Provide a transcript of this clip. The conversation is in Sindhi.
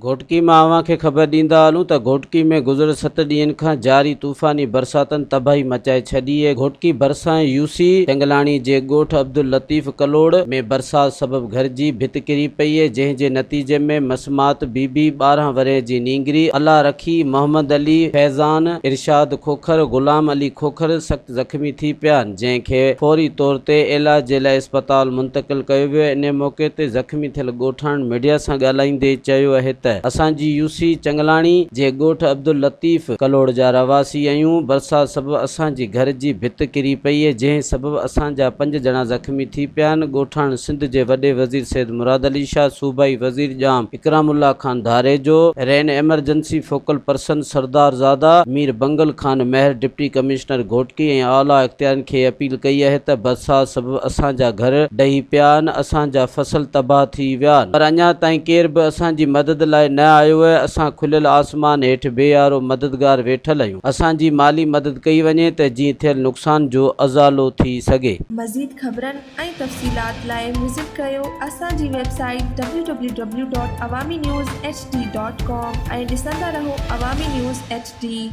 گهوٽڪي مان اوهان کي خبر ڏيندا هلون ته گهوٽڪي ۾ گذريل ست ڏينهن کان جاري طوفاني برساتن تباهي مچائي ڇڏي اهي، گهوٽڪي ڀرسان يو سي چنگلاڻي جي ڳوٺ عبداللطيف ڪلوڙ ۾ برسات سبب گهر جي ڀت ڪري پئي اهي، جنهن جي نتيجي ۾ مسمات بي بي 12 ورهين جي نينگري الله رکي، محمد علي، فيضان، ارشاد کوکر، غلام علي کوکر سخت زخمي ٿي پيا آهن، جنهن کي فوري طور تي علاج جي لاء اسپتال منتقل ڪيو ويو آهي، انهي موقعي تي زخمي ٿيل ڳوٺاڻن ميڊيا سان ڳالهائيندي چيو اهي ته اسان جي يو سي چنگلاڻي جي ڳوٺ عبداللطيف ڪلوڙ جا رهواسي آهيون، برسات سبب اسان جي گهر جي ڀت ڪري پئي اهي، جنهن سبب اسان جا پنج ڄڻا زخمي ٿي پيا آهن، ڳوٺاڻن سنڌ جي وڏي وزير سيد مراد علي شاهه، صوبائي وزير Jam Ikram Ullah Khan Dharejo, rain emergency focal person Sardar Zada, Mir Bangal Khan Mehar, deputy commissioner Ghotki ۽ اعليٰ اختيارين کي اپيل ڪئي آهي ته برسات سبب اسان جا گهر ڊهي پيا آهن، اسان جا فصل تباهه ٿي ويا آهن پر اڃا تائين ڪير به اسان جي مدد لاء نه آيو آهي، اسان کليل آسمان هيٺ بي يارو مددگار ويٺل آهيون، اسان جي مالي مدد ڪئي وڃي ته جيئن ٿيل نقصان جو ازالو ٿي سگهي. مزيد خبرن ۽ تفصيلات لاء وزٽ ڪريو اسان جي website W W W dot Awami news H D dot com ۽ ڏسندا رهو عوامي نيوز ايڇ ڊي.